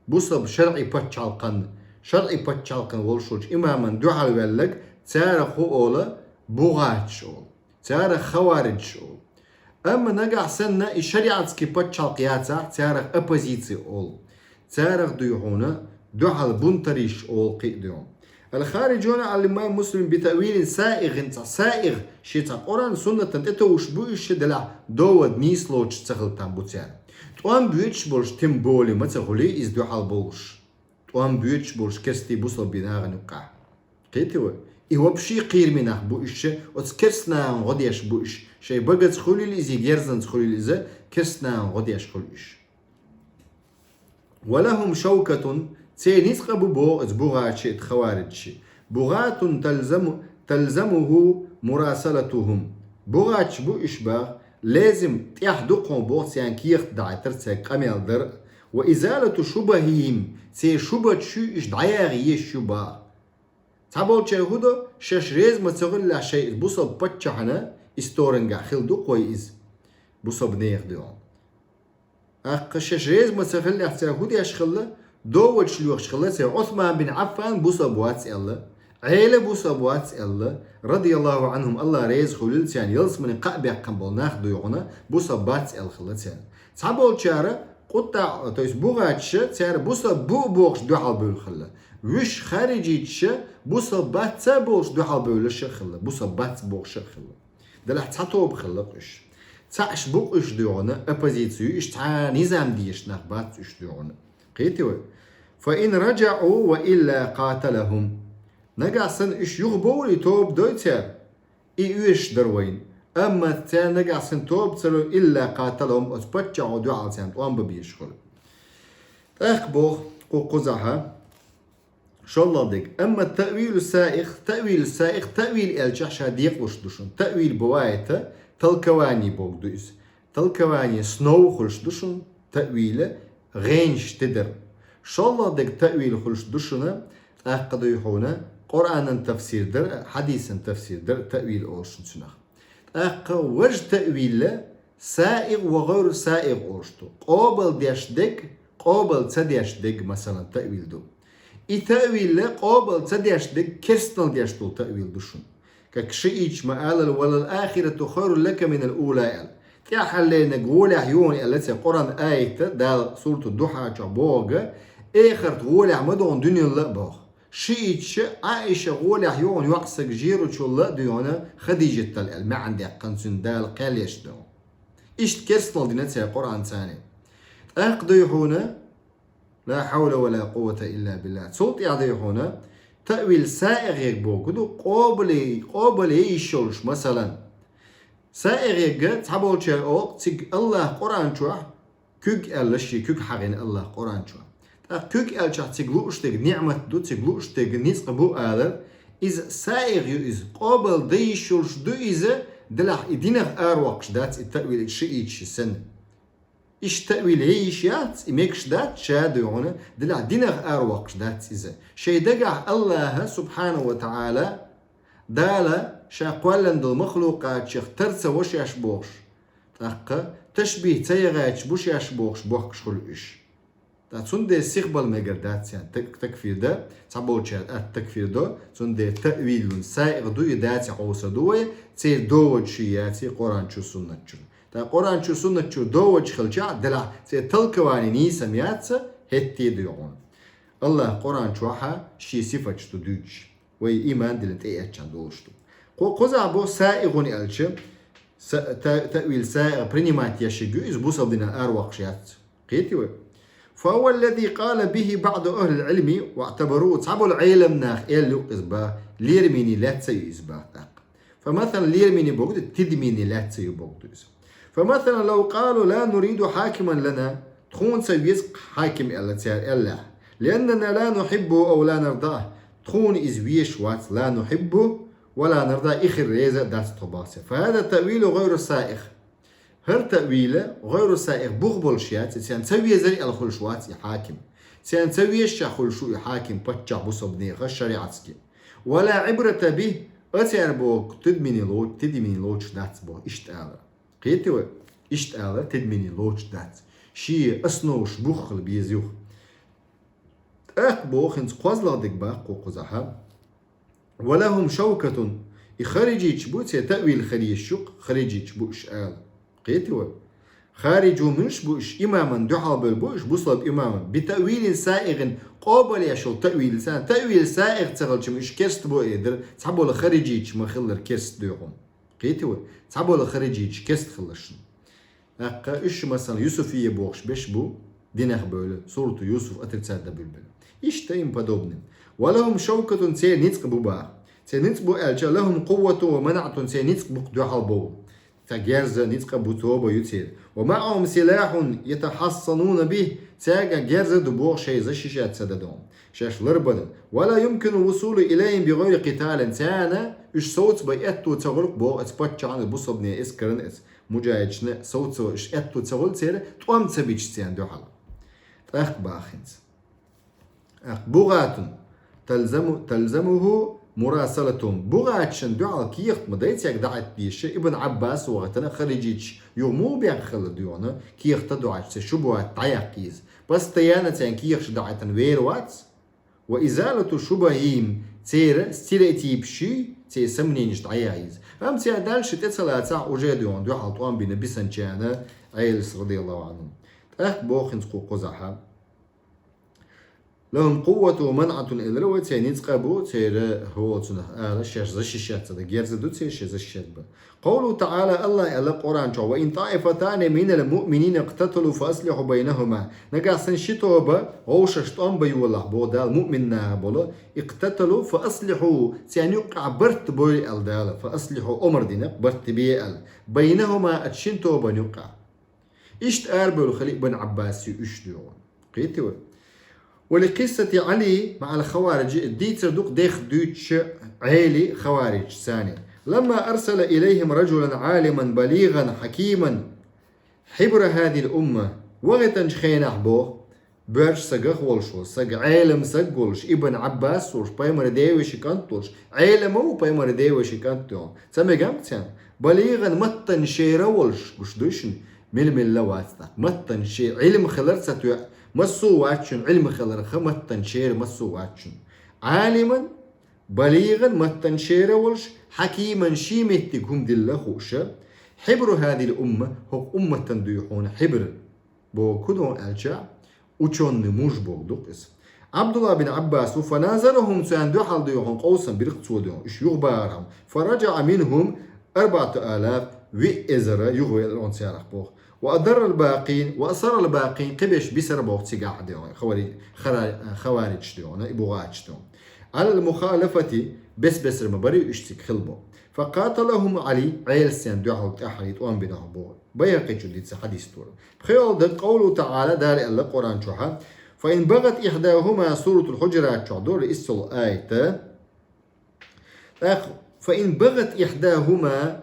бусалба шарӀи пачхьалкхан, шарӀи пачхьалкхан волуш волчу имаман дуьхьал ваьлларг, царах хӀун олу? БугӀаташ олу. Царах хавариджаш олу. Амма нагахь санна и шариатский пачхьалкх яцахь, царах оппозиция олу. Царах дуй хьуна дуьхьал бунтариш олу кхин а дуй хьуна. الخارجون على الإمام المسلم بتأويل سائغ, цхьа саигӀ, шен цхьа Къуръан-Суннатан тӀетовжуш бу уьш, шен делахь довод нийса лоцуш ца хила там бу церан. ТӀом боьдуш болуш тем более ма ца хуьлий иза дуьхьал болуш. ТӀом боьдуш болуш керстий бусалба нахана юккъехь. Кхетий вай? И вообще кхераме нах бу уьш, оцу керста нахана гӀо деш бу уьш. Шайн багаца хуьлийла иза, герзанца хуьлийла иза, керста нахана гӀо деш хуьлу уьш. ولهم شوكة, церан ницкъ а бу боху оцу бугӀаташийн, хавариджашийн. بغاة تلزم, تلزمه مراسلتهم. БугӀаташ бу уьш бах, лезим тӀехь ду кхуьнан боху церан кехат дахьийтар, цаьрга къамел дар. وإزالة شبههم, церан шубхаташ ю уьш дӀаяха езаш ю бах. Цхьаболчара хӀун до, шаьш реза ма ца хиллехь шайн бусалба паччахьна исторингахь хила ду кхой иза. Бусалба нехан дуьхьал. ТӀаккха шаьш реза ма ца хиллехь цара хӀун деш хилла, доводаш лоьхуш хилла цара: Ӏусман бин Ӏаффан бусалба вац аьлла, Ӏела бусалба вац аьлла, радияллаху Ӏанхум, Аллах реза хуьлийла царна, ялсамане кхаъ баьккхина болу нах дуй хьуна, бусалба бац аьлла хилла цара. Цхьаболчара къуттаӀ, то есть бугӀаташа, цара бусалба бу а бохуш дуьхьал бевлла хилла. Вуьш хариджиташа бусалба бац а бохуш дуьхьал бевллаш а хилла, бусалба бац бохуш а хилла. Делахь цхьа тоба хилла-кх уьш. Цхьаъ уьш бу-кх уьш дуй хьуна, оппозиция ю уьш, цхьа низам дезаш нах бац уьш дуй хьуна. Кхетий вай? فإن رجعوا وإلا قاتلهم. Нагахь санна уьш юхабовлий, тоба дой цара, и оьшуш дара вайна. Амма цара нагахь санна тоба ца лой, إلا قاتلهم, оцу паччахьо дуьхьал царна тӀом бан безаш хуьлу. ТӀаккха боху кху кхузахьа, шолгӀа дерг. أما التأويل السائغ, таъвил саигӀ, таъвил аьлчахь ша декъалуш ду шуна. Таъвил бывает толкование бохург ду иза. Толкование снов хуьлуш ду шуна, таъвила гӀенаш тидар. ШолгӀа дерг таъвил хуьлуш ду шуна, тӀаккха дуй хьуна, Къуръанан тафсир дар, хьадисан тафсир дар, таъвил олуш шуна цунах. ТӀаккха важа таъвил саигӀ ва гӀайру саигӀ олуш ду. Къобал деш дерг, къобал ца деш дерг, масалан, таъвил ду. И таъвил къобал ца деш дерг, керстанал деш долу таъвил ду шуна. Как шиъча ма аллал: وللآخرة خير لك من الأولى, аьлла. ТӀаьххьарлерниг гӀолехь ю хьуна аьлла церан Къуръан аята, Дала сурату Духьа чохь бохург, эхарт гӀолехь ма ду хьуна дуьненал а боху. Шиъча Ӏаиша гӀолехь ю хьуна йоӀсаг жерачул а дуй хьуна Хадижатал аьлла, маьӀна даьккхина цуьнан Дала кхел еш ду хьуна. Иштта керстанал дина церан Къуръан царна. ТӀаккха дуй хьуна, لا حول ولا قوة إلا بالله. Цул тӀаьхьа дуй хьуна, таъвил саигӀ ерг бохург ду, къобале, къобале йиш йолуш, масалан. СаигӀ ерг цхьаболчара олу, цига Аллах Къуръан чохь куьг аьлла, шен куьг хьахийна Аллах Къуръан чохь. ТӀаккха куьг аьлчахь цига лууш дерг ниъмат ду, цига лууш дерг ницкъ бу алар, иза саигӀ ю иза, къобал дан йиш йолуш ду иза, делахь и динах аравоккхуш дац и таъвил, и шиъча санна. Иштта таъвил ян йиш яц, и мегаш дац ша дуй хьуна, делахь динах аравоккхуш дац иза. Шайн дагахь Аллаха, субхьанаху ва таӀала, Дала ша кхоьллина долу махлукъатех тар ца во шаьш бохуш, тӀаккха ташбихь ца яхьаьча бу шаьш бохуш бохкуш хуьлу уьш. Ткъа цундела сихбала мегар дац царна так-, такфир дан, цхьаболчара атта такфир до, цундела таъвилун саигӀ ду и дац, хьовса ду вай, церан доводаш яций Къуръан чу, суннат чу. Ткъа Къуръан чу, суннат чу доводаш хилчахь, делахь церан толкование нийса ма яц, хӀетте а дуй хьуна. Аллах Къуръан чохьа шен сифаташ ду дуьйцуш. Вай иман диллина тӀеэцчхьана долуш ду. Кху-, кхузахь боху саигӀун аьлча, са-, та-, таъвил саигӀ принимать еш ерг ю иза, бусалба динах аравоккхуш яц. Кхетий вай? فهو الذي قال به بعض أهل العلم واعتبروه, цхьаболу Ӏелам наха аьлла ю иза бах, лераме лаьцна ю иза бах тӀаккха. فمثلا, лераме бохург ду, тидаме лаьцна ю бохург ду иза. فمثلا لو قالوا لا نريد حاكما لنا, тхуна ца веза хьаким аьлла цара аьллехь, لأننا لا نحبه أو لا نرضاه, тхуна иза везаш вац, لا نحبه ولا نرضاه, и хир реза а дац тхо бах цара. فهذا تأويل غير سائغ. ХӀара таъвил гӀайру саигӀ бух болуш яц, и царна ца везара аьлла хуьлуш вац и хьаким. Царна ца везачохь хуьлуш ву и хьаким, паччахь, бусалба нехан шариатский. ولا عبرة به, а цар боху тидамане лоцуш, тидамане лоцуш дац боху, иштта алар. Кхетий вай? Иштта алар тидамане лоцуш дац. Шен основаш бух хила беза юха. ТӀаккха боху хӀинца кхозлагӀа дерг баккха кхузахьа. ولهم شوكة, и харижиташ бу, церан таъвил хила езаш ю-кх, харижиташ бу уьш ала. Кхетий вай? Харижиташ бу уьш, имаман дуьхьал бевлла бу уьш, бусалба имаман. بتأويل سائغ, къобалъеш йолу таъвил, царна таъвил саигӀ ца хилча-м уьш керста бу эр дара, цхьаболу харижиташ ма-хиллара керста дуьйхьа. Кхетий вай? Цхьаболу харижиташ керста хилла шуна. ТӀаккха уьш, масала, Юсуфия бохуш берш бу, динах бевлла, сурату Юсуф отрицать дан бевлла. Иштта им подобный. ولهم شوكة, церан ницкъ бу боху. Церан ницкъ бу аьлча, لهم قوة ومنعة, церан ницкъ бу-кх дуьхьал бовла. Цхьа герз а, ницкъ а бу, тоба ю церан. ومعهم سلاح يتحصنون به, цаьргахь герз а ду боху, шайн защищаться дан доху. Шаьш ларбан. ولا يمكن الوصول إليهم بغير قتال, царна уьш совцабан аьтто ца хуьлу-кх боху оцу паччахьна, бусалбанийн эскарна, оцу муджахӀидашна совцабан уьш аьтто ца хуьлу церан, тӀом ца бича церан дуьхьал. ТӀаккха боху хӀинца. ТӀаккха بغاة تلزم, تلزمه مراسلتهم. БугӀаташна дуьхьал кехат ма дай цаьрга дӀахӀитта дезаш, Ибн Ӏаббас вахийтина харижиташ юха муха бехк хилла дуьйхьа, кехат а доӀуьйтуш, церан шубахӀат дӀаяккха иза. Постоянно царна кехаташ дӀахӀиттина вер вац. وإزالة شبههم, церан стереотипаш, церан сомненеш дӀаяха иза. Амма цара дальше тӀе ца лацахь, уже дуьйхьа дуьхьал тӀом бина бисинчарна, Ӏелас, رضي الله عنهم. ТӀаккха боху хӀинца кху кхузахьа. لهم قوة ومنعة элира вай, церан ницкъ а бу, церан хӀоцунах ала, шаьш защищаться дан герз а ду церан, шаьш защищаться бан. قوله تعالى, АллахӀа аьлла Къуръан чохь: وإن طائفتان من المؤمنين اقتتلوا فأصلحوا بينهما. Нагахь санна ши тоба вовшашца тӀом бан йолахь, боху Дала, муъмин наха болу, اقتتلوا فأصلحوا, царна юккъехь барт бойла аьлла Дала, فأصلحوا, омра дина-кх, барт бе аьлла, بينهما, оцу шина тобанна юккъехь. Иштта арабевлла хили Ибн Ӏаббаси уьш дуьйхьа. Кхетий вай? ولقصة علي مع الخوارج, дийцар ду-кх дехха дуьйцуш Ӏели хаварижца царна. لما أرسل إليهم رجلا عالما بليغا حكيما حبر هذه الأمة. Вахийтинчу хенахь боху, боьрша сагах волуш волу, сага Ӏелам саг волуш, Ибн Ӏаббас волуш, пайхамаран девешин кӀант волуш, Ӏелам а ву пайхамаран девешин кӀант а, ца мегам царна, балигӀан, маттана шера волуш, гуш дуй шуна, мила-милла вац тӀаккха. Маттана шера, Ӏилма хилар ца тоьа, массо а вац шуна, Ӏилма хиларх маттана шера массо а вац шуна. Ӏалиман, балигӀан, маттана шера волуш, хьакиман, шен меттиг хӀума дилла хууша, хьибру хӀадил умма, хӀокху умматан дуй хьуна хьибр. Боху ду аьлча, учёный муж боху ду-кх иза. Ӏабдулла бин Ӏаббас ву, фаназарахум, царна дуьхьал дуй хьуна къовсам бира-кх цо дуй хьуна, уьш юхабахархьама. Фараджаъа минхум арбаъату алаф, виъ эзар юхавеара царах боху. Ва адаррал бакъин, ва асаррал бакъин, кхиберш бисара боху цигахь дуй хьуна, хавари-, хара-, хаваридж дуй хьуна, и бугӀаташ дуй хьуна. Алал мухалафати, бес-бесара ма барий уьш цига хила боху. Факъаталахум Ӏали, Ӏелас царна дуьхьал тӀаьхьа тӀом бина боху. Байхьакъичун дийца хьадис ду. Пхеолда къовлу таӀала, Дала аьлла Къуръан чохьа: «Фа ин багӀат ихьдахума», Суратул Хьуджурат чохь ду-кх иссалгӀа аят. ТӀаккха: «Фа ин багӀат ихьдахума»,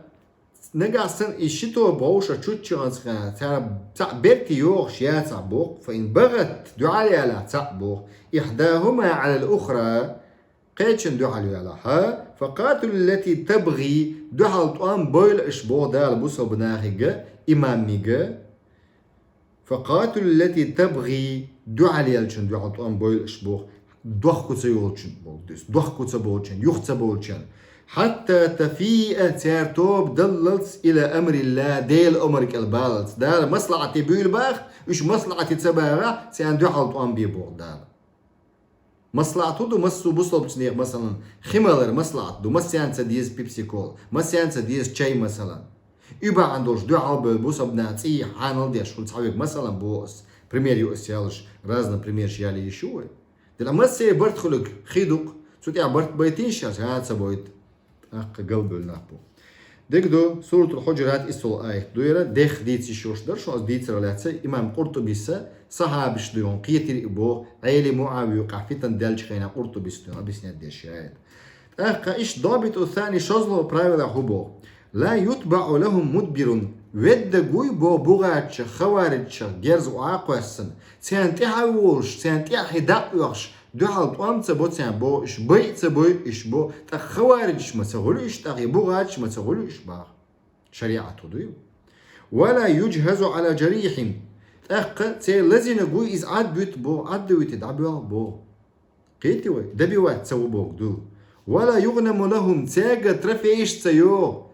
нагахь санна и ши тоба вовшашца чуччуьнца цара цхьаъ беркате йогӀуш яцахь боху, «фа ин багӀат», дуьхьал ялахь цхьаъ боху, «ихьдахума Ӏалал ухра», кхечун дуьхьал ялахь, «факъатилу ллати табгӀи», дуьхьал тӀом бойла аша боху Дала бусалба нахе, имаме. «Факъатилу ллати табгӀи», дуьхьал елчун дуьхьал тӀом бойла аша боху, дохко ца йолчун боху, дохко ца болчун, юха ца болчун. «Хьатта тафиъа», цара тоба даллалц, «ила амриллахӀ», Делан омар кӀел баллалц. Дала маслахьате буьйлу баха, уьш маслахьате ца баха, царна дуьхьал тӀом бе боху Дала. Маслахьат хӀун ду массо а бусалбачу нехан, масалан, хи малар маслахьат ду, массаьрца деза пепси-кола, массаьрца деза чай, масалан. И бахьана долуш дуьхьал бевлла бусалба нах цӀий хьанал деш хуьлу цхьаверг, масалан, боху ас, пример ю ас ялуш, разный примерш яла йиш ю вай. Делахь массеран барт хуьлург хи ду-кх, цу тӀехь барт байтийша, ша ца бойту. ТӀаккха галбевлла нах бу. Дерг ду, Суратул Хьуджурат иссалгӀа аят ду яра, дехха дийца йиш йолуш дара шуна, ас дийцарах лаьцна, имам Къуртубис, сахьабаш дуй хьуна, кхетира и боху, Ӏели Муавия юкъахь фитан даьллачу хенахь Къуртубис дуй хьуна, объяснять деш яра. ТӀаккха иштта добиту сани, шозлагӀа правила хӀун боху: «Ла ютбаӀу лахум мудбирун», ведда гуй боху бугӀаташах, хаваридшах герз охьа а кхоьссина, царна тӀаьхьа а волуш, царна тӀаьхьа дӀа а оьхуш, Дуьхьал тӀом ца бо царна бо, уьш байа ца бой уьш бо, тӀаккха хаваридаш ма ца хуьлу уьш, тӀаккха я бугӀаташ ма ца хуьлу уьш баха. ШариӀат хӀу ду ю? «ولا يجهز على جريح». ТӀаккха церан лазийна гуй иза Ӏад буьту бо, Ӏад ду вити дӀабоьлху бо. Кхетий вай? Добивать ца ву боху ду. «ولا يغنم لهم», цаьргара трофейш ца йогӀу.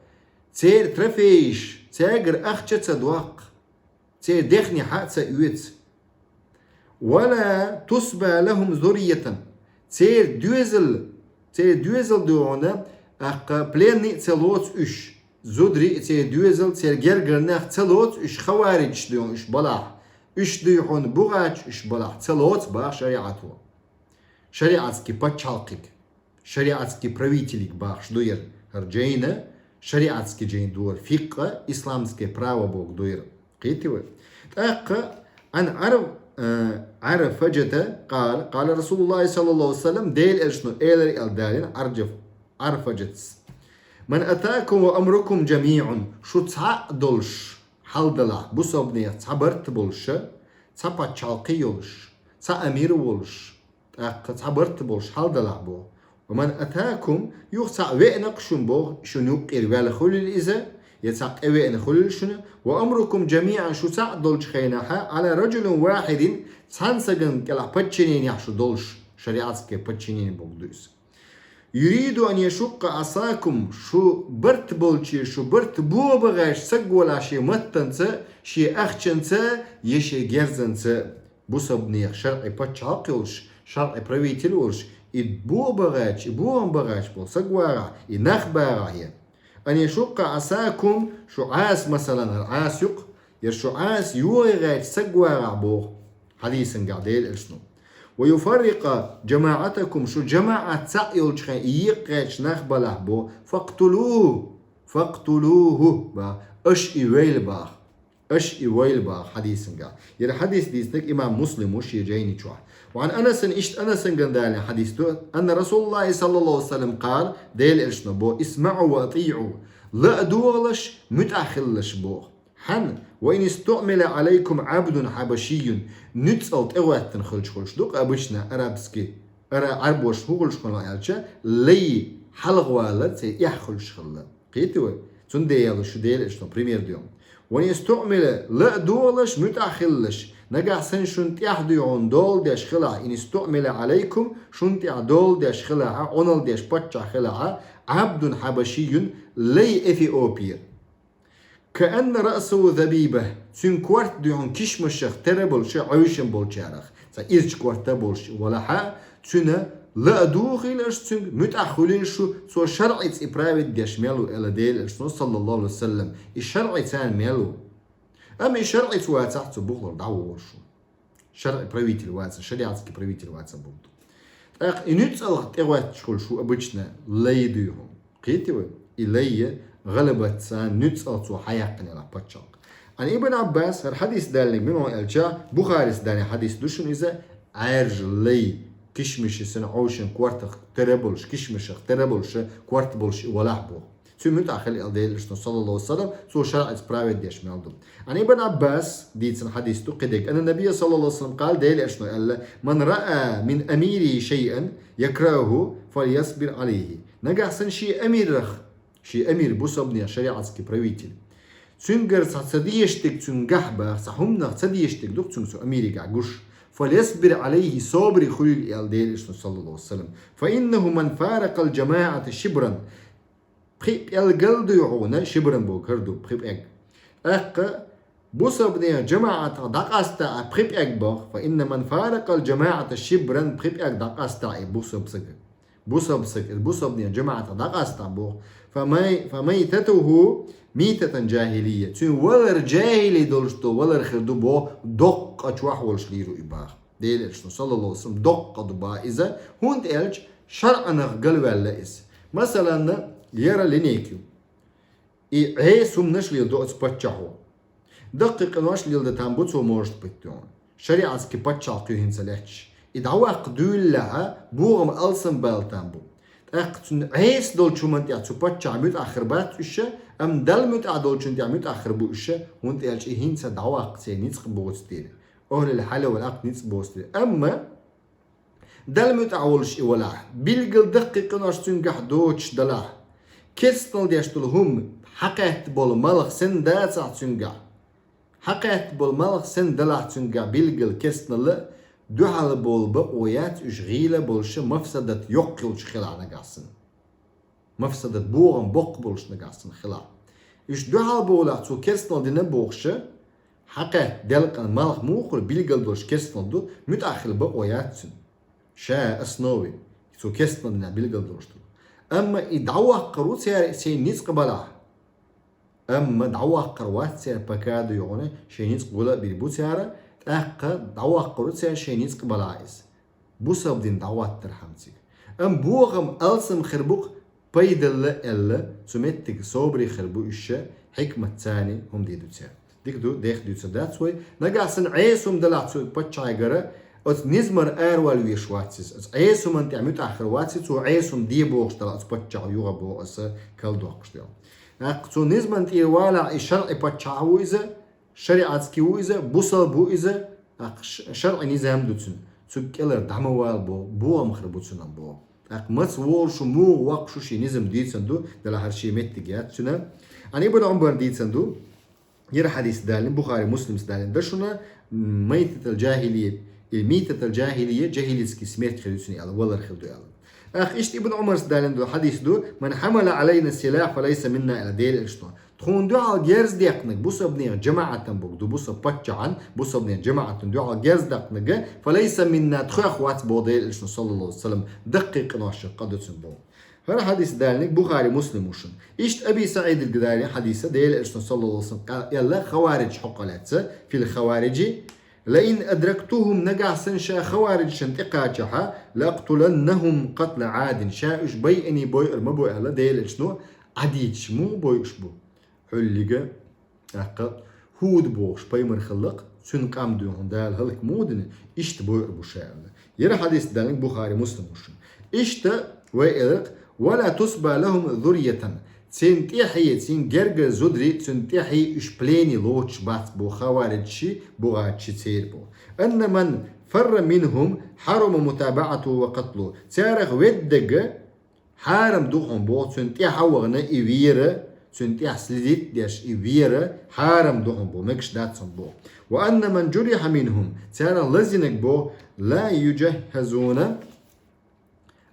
Церан трофейш, цаьргара ахча ца доккху. Церан дехне хьа а ца оьцу. «ولا تصبى لهم ذرية». Церан доьзал, церан доьзал дуьхьуна, тӀаккха пленный а ца лоцу уьш. Зударий а, церан доьзал, церан гергара нах ца лоцу уьш, хаваридаш дуьхьуна уьш балахь. Уьш дуьхьуна бугӀаташ уьш балахь. Ца лоцу баха шариӀато. Шариатский пачхьалкхиг, шариатский правителиг бахаш ду яра. ХӀара жайна, шариатский жайна дора, фикъхӀа, исламское право боху ду яра. Кхетий вай? ТӀаккха عن عر-, э, عرفجة قال: قال رسول الله صلى الله عليه وسلم, Делан элчано элира аьлла далийна Ӏаржаф-, Ӏарфажатс: «من أتاكم وأمركم جميع», шу цхьаъ долуш хьалдалахь, бусалбанех цхьа барт болуша, цхьа пачхьалкхе йолуш, цхьа амир волуш, тӀаккха цхьа барт болуш хьалдалахь боху. «ومن أتاكم», юха цхьаъ веана-кх шуна боху, шуна юккъера ваьлла хуьлийла иза, я цхьаъ тӀевеана хуьлийла шуна, «وأمركم جميعا», шу цхьаъ долчу хенахьа, «على رجل واحد», цхьана стагана кӀелахь подчинениехь шу долуш, шариатское подчинение боху ду иза. «يريد أن يشق عصاكم», шу барт болче, шу барт бобагӀаьчу саг волахь шен маттанца, шен ахчанца, я шен герзанца. Бусалбанех шарӀи пачхьалкх йолуш, шарӀи правитель волуш, и бо багӀач, и бо ам багӀач бо саг вагӀахь, и нах багӀахь я. «أن يشق عصاكم», шу Ӏаса, масалан, хӀара Ӏаса юкъ, я шу Ӏаса йогӀе гӀаьча саг вагӀахь боху хьадийсангахь Делан элчано. «ويفرق جماعتكم», шу жамаӀат цхьаъ йолчу хен и екъа гӀаьча нах балахь бо, «فاقتلوه», «فاقتلوه», ба, аша и вейла баха. Аша и вайла баха хьадийсангахь. Яра хьадийс дийцинарг имам Муслим ву шен жайни чохь. Ва Ӏан Анасан, иштта Анасан ган далийна хьадийс ду, анна Расулаллахи саллаллаху алейхи ва саллям къала, Делан элчано бо: «Исмаъу ва атиъу», ла а догӀалаш, муьтӀахь хилалаш боху. Хьан, «ва ин истуъмила алайкум абдун хьабашийюн», нуьцкъала тӀегӀоьттина хилча хуьлуш ду-кх обычно арабский, ара-, Ӏарбош хӀун хуьлуш хуьлу аьлча, лай хьалхавала церан эхь хуьлуш хилла. Кхетий вай? Цундела шу Делан элчано пример доьху. «Ва ин истуъмила», ла а догӀалаш, муьтӀахь хилалаш, нагахь санна шуна тӀехь дуьйхьун дола деш хилахь, «ин истуъмила алайкум», шуна тӀехь дола деш хилахьа, Ӏуналла деш паччахь хилахьа, «абдун хьабашийюн», лай эфиопер. «Каанна раъсаху забиба», цуьнан корта дуьхьун кишмашах тера болуша, Ӏовшам болчарах, цхьа ирча корта болуш валахьа, цуьнан ла а духийла аша цуьнга, муьтӀахь хуьлийла шу, цо шарӀица и править деш мел ву, аьлла Делан элчано, саллаллаху алейхи ва саллям, и шарӀи царна мел ву. Амма и шарӀица вацахь, цу бухалара дӀаволуш ву. ШарӀи правитель ваца, шариатский правитель ваца боху. ТӀаккха и нуьцкъала тӀегӀоьттуш хуьлуш ву обычно лай дуьйхьун. Кхетий вай? И лай гӀалабатца нуьцкъала цо хьаяьккхина елахь паччахьалкх. Ан Ибн Аббас, хӀара хьадийс далинарг мила ву аьлча, Бухарис далийна хьадийс ду шуна иза, Ӏаьржа лай, кишмаши санна Ӏовшан кортах тера болуш, кишмашах тера болуша, корта болуш и валахь боху. Цуьнан муьтӀахь хила аьлла Делан элчано, саллаллаху алейхи ва саллям, цо шарӀица править деш мел ду. Ан Ибн Аббас дийцина хьадийс ду кхидерг. Анна набия, саллаллаху алейхи ва саллям, къала, Делан элчано аьлла: «Ман раа мин амирихи шайъан якрахуху, фальясбир алейхи». Нагахь санна шен амирах, шен амир бусалбанех шариатский правитель, цуьнгара цхьа ца дезаш дерг цуьнгахь баха, цхьа хӀуманах ца дезаш дерг ду-кх цуьнга цу амиригахь гуш. «Фальясбир алейхи», собаре хуьлийла аьлла Делан элчано, саллаллаху алейхи ва саллям. «Фа иннаху ман фаракал джамаата шибран». Пхи пӀелгал дуй хьуна, шибран боху хӀара ду, пхи пӀелг. ТӀаккха бусалбанех жамаӀатах дӀакъаста а пхи пӀелг боху, «фа инна ман фаракал джамаата шибран», пхи пӀелг дӀакъаста и бусалба сага. Бусалба сага, бусалбанех жамаӀатах дӀакъаста боху. «Фа май-, фа майтатуху митатан джахилия». Цуьнан валар джахили долуш ду, валар хир ду боху, доккха чохь волуш лийр ву и баха. Делан элчано, саллаллаху алейхи ва саллям, доккха ду баха иза, хӀунда аьлча шарӀанах галваьлла иза. Масалан, яра линейка ю. И Ӏеса хӀуманаш леладо оцу паччахьо. Даккхий къинош леладан там бу цо, может быть, дуьхьун. Шариатский паччахьалкх ю хӀинца лаьтташ. И дӀаваккха дуьйлалехьа, бохам алсам бала там бу. ТӀаккха цуьнан Ӏеса долчу хӀуманна тӀехь цу паччахьан муьтӀахь хир бац уьш, амма Далла муьтӀахь долчунна тӀехь муьтӀахь хир бу уьш, хӀунда аьлча и хӀинца дӀаваккха церан ницкъ боцу дела. Ахьлул хьал вал Ӏакъд ницкъ боцу дела. Амма Далла муьтӀахь волуш и валахь, билггал даккхий къинош цуьнгахь доцуш далахь, керстанал деш долу хӀума хьакхаьтта болу малх санна дацахь цуьнгахь, хьакхаьтта болу малх санна далахь цуьнгахь билггал керстанал, дуьхьал болу бакъо яц уьш гӀийла болуш мафсадат йоккха йолчу хилахь нагахь санна. Мафсадат богӀам боккха болуш нагахь санна хилахь. Уьш дуьхьал бовлахь цо керстанал дина бохуш, хьакхаьтта делкъан малх муха хуьлу билггал долуш керстанал ду, муьтӀахь хила бакъо яц цуьнан. Ша основе, цо керстанал дина билггал долуш ду. Амма и дӀаваккхар ву цара шайн ницкъ балахь. Амма дӀаваккхар вац цара, пока ду йогӀуна, шайн ницкъ гула а бийр бу цара, тӀаккха дӀаваккхар ву цара шайн ницкъ балахь иза. Бусалба дин дӀахӀоттархьама цига. Амма бохам алсам хир бу-кх, пайдалла аьлла, цу меттиг собаре хир бу уьш, хьикмат царний хӀума дийр ду цара. Дика ду, дех дуьйцур дац вай. Нагахь санна Ӏеса хӀума далахь цу паччахьигара, оцу низамара аравала веш вац иза. Оцу Ӏеса хӀуманна тӀехь муьтӀахь хир вац иза, цо Ӏеса хӀума де бохуш далахь оцу паччахьо юха боху аса кал доккхуш дела. ТӀаккха цу низаман тӀера валахь и шарӀи паччахь ву иза, шариатский ву иза, бусалба ву иза, тӀаккха ш-, шарӀи низам ду цуьнан. Цуьнга кӀелара дӀа ма вала боху, бохам хир бу цуьнан боху. ТӀаккха маца волуш ву, муха воккхуш ву шен низам дийцина ду, делахь хӀара шен меттиг яц цуьнан. Ан Ибн Ӏумар дийцина ду, хӀара хьадис далийна, Бухари, Муслимс далийна ду шуна, майтатал джахилия, или митатал джахилия, джахилийский смерть хир ю цуьнан аьлла, валар хир ду аьлла. ТӀаккха иштта Ибн Ӏумарс далийна ду хьадис ду, ман хьамала Ӏалайна силах, фа лайса минна аьлла Делан Элчано. Тхуна дуьхьал герз деккхинарг, бусалба нехан джамаӀатан боху ду, бусалба паччахьан, бусалба нехан джамаӀатан дуьхьал герз деккхинарг, фа лайса минна, тхох вац боху Делан Элчано, саллаллаху Ӏалайхи ва саллам, даккхий къиношах къа ду цуьнан боху. ХӀара хьадис далийнарг Бухари, Муслим ву шуна. Иштта Аби СаӀидилга далийна хьадис, Делан Элчано, саллаллаху Ӏалайхи ва саллам, къа-, аьлла хавариджех хьокъехь лаьцна, фил хавариджи, лаин адрактухум, нагахь санна ша хавариджашна тӀекхачахьа, лаакътуланнахум къатла Ӏадин, ша уьш байъиний бойъур ма бу аьлла Делан Элчано, Ӏадиташ муха бойъуш бу? Хьуллига, тӀаккха ХӀуд бохуш пайхамар хилла-кх, цуьнан къам дуьхьал Дала хӀаллак муха дина, иштта бойъур бу ша аьлла. ХӀара хьадис далийна Бухари, Муслим ву шуна. Иштта вай элира-кх, вала тусба лахум зурриятан, цуьнан тӀаьхье, цуьнан гергара зударий, цуьнан тӀаьхье уьш плене лоцуш бац боху хавариджаший, бугӀаташий церан боху. Анна ман фарра минхум хьарума мутабаӀатуху ва къатлуху. Царах веддага хьарам ду хьуна боху, цуьнан тӀаьхьа вахана и вера, цуьнан тӀаьхьа следить деш и вера хьарам ду хьуна боху, мегаш дац хьуна боху. Ва анна ман джуриха минхум, царах лазийнарг боху, ла юджаххазуна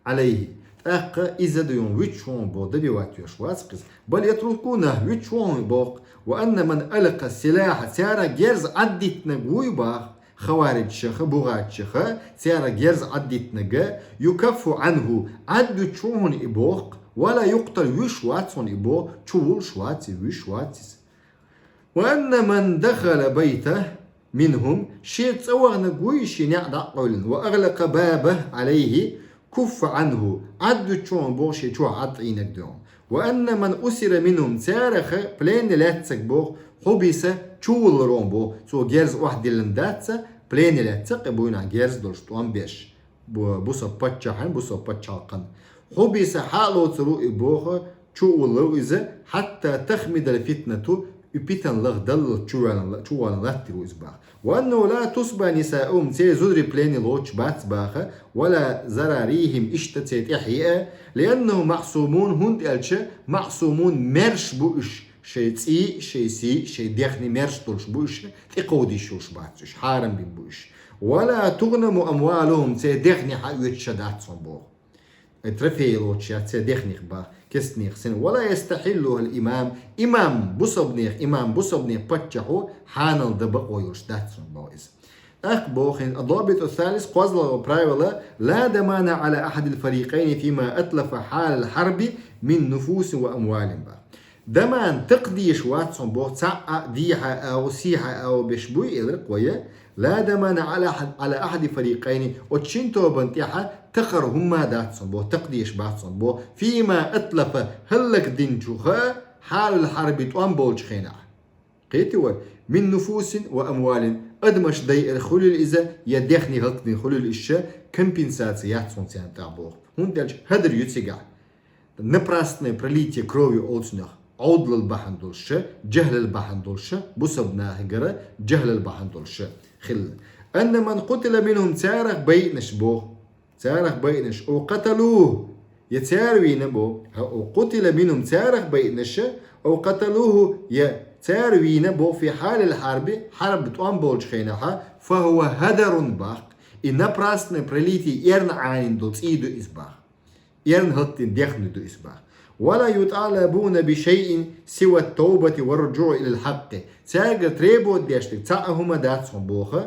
Ӏалайхи. ТӀаккха иза ду йон вуьтуш хьуна боху, добивать веш вац-кх иза. Бал ятрукуна, вуьтуш хьуна боху. Ва анна ман алкъа силаха, царах герз Ӏаддитинарг вуй боху, хавариджашах, бугӀаташах, царах герз Ӏаддитинарг, юкаффу Ӏанху, Ӏадвуьтуш ву хьуна и боху, вала юкътал, вуьйш вац хьуна и боху, чувуллуш вац и, вуьйш вац иза. Ва анна ман дахала байта минхум, шен цӀа ваханарг вуй шен неӀ дӀа а къевлина, ва агӀлакъа бабаху Ӏалайхи, куффа Ӏанху, Ӏадвуьтуш ву хьуна боху шен чохь Ӏадда Ӏийнарг дуьхьал. Ва анна ман усира минхум, царах плене лаьцнарг боху, хьубиса, чувуллур ву хьуна боху, цо герз охьадиллина дац, плене лаьцна кхин буйнахь герз долуш тӀом беш, бу-, бусалба паччахьан, бусалба пачхьалкхан. Хьубиса, хьа а лоцур ву и боху, чувуллур ву иза, хьатта тахмидал фитнату, и питана лахдаллалц чувалан ла-, чувалан латтийр ву иза боху. Ва аннаху ла тусба нисаухум, церан зударий плене лоцуш бац боху, вала зарарихим, иштта церан тӀаьхье а, лианнахум маъсумун, хӀунда аьлча маъсумун, маьрша бу уьш, шайн цӀий а, шайн сий а, шайн дехне маьрша долуш бу уьш, тӀекховдийш йолуш бац уьш, хьарам бина бу уьш. Вала тугӀнаму амвалухум, церан дехне хьаоьцуш а дац хьуна боху. Э, трофей лоцуш яц церан дехнех боху, кестнех санна. Вала ястахьиллухул имам, имам бусалбанех, имам бусалбанех, паччахьо хьанал дан бакъо йолуш дац хьуна боху иза. ТӀаккха боху хӀинца, аддабиту ссалис, кхозлагӀа правило, ла дамана Ӏала ахьадил фарикъайни фима атлафа хьалал хьарби мин нуфусин ва амвалин боху. Даман, такха дезаш вац хьуна боху, цхьаъ а дехьа а агӀо, сехьа а агӀо беш буй, элира-кх вай, ла дамана Ӏала ахьад-, Ӏала ахьади фарикъайни, оцу шин тобанна тӀехь тахар хӀумма а дац хьуна боху, такха дезаш бац хьуна боху, фима атлафа, хӀаллакдинчух, хьалал хьарби, тӀом болчу хенахь. Кхетий вай? Мин нуфусин ва амвалин, адамаш дайар хуьлийла иза, я дехне хӀаллакдина хуьлийла иза, компенсаци яц хьуна царна тӀехь боху. ХӀунда аьлча хӀадар ю цигахь. Напрасное пролитие крови олу цунах. Ӏовдалал бахьана долуш, жахӀлал бахьана долуш, бусалба нахагара жахӀлал бахьана долуш хилла. Анна ман къутила минхум, царах байинарш боху. царах байинаш, أو قتلوه, я цар вийна бо, أو قتل منهم, царах байинаш, أو قتلوه, я цар вийна бо, في حال الحرب, хьарб тӀом болчу хенахьа, فهو هدر бах. И напрасное пролитие, эрна Ӏанийна долу цӀий ду иза бах. Эрна хӀоттийна дехна ду иза бах. ولا يطالبون بشيء سوى التوبة والرجوع إلى الحق. Цаьрга требовать деш дерг цхьа а хӀума дац хьуна боху,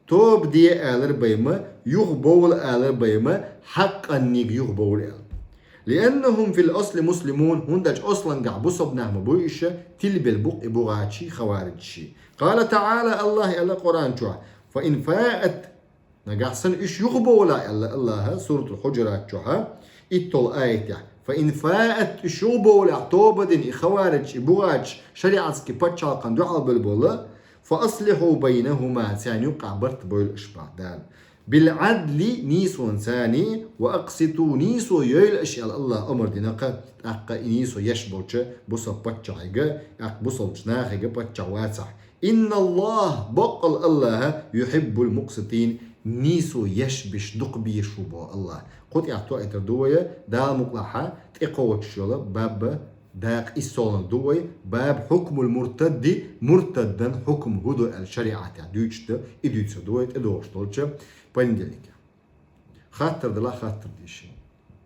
тоба де алар байма, юха бовла алар байма, хьакъанниг юха бовла аьлла. لأنهم في الأصل مسلمون, хӀунда аьлча аслангахь бусалба нах ма буй иша, тилбелла бу-кх и бугӀачий, хавариджаший. قال تعالى, АллахӀа аьлла Къуръан чохь: فإن فاءت, нагахь санна уьш юха бовлахь аьлла АллахӀа Суратул Хьуджурат чохьа, итталгӀа аятехь: فإن فاءت, уьш юха бовлахь, тоба дина и хавариджаш, и бугӀачаш шариатский пачхьалкхан дуьхьал белла болла, فأصلحوا بينهما, царна юккъахь барт бойла аша бах Дала. بالعدل, нийсонца, وأقسطوا, нийсо йойла аша аьлла АллахӀа омра дина-кх, тӀаккха и нийсо еш болчу бусалба паччахьига, тӀаккха бусалбачу нахига паччахь вацахь. إن الله, баккъал АллахӀа, يحب المقسطين, нийсо еш берш дукха безаш ву боху АллахӀа. Кху тӀехь тоуьйтур ду вай, Дала мукъалахь, тӀекхочуш йолу баб дакъа иссолгӀаниг ду вай, баб حكم المرتد, муртаддан хьукам хӀун ду аьлла шариатехь дуьйцуш ду, и дуьйцур ду вай тӀедогӀуш долчу понедельникехь. Хаттар делахь, хаттар де шуна.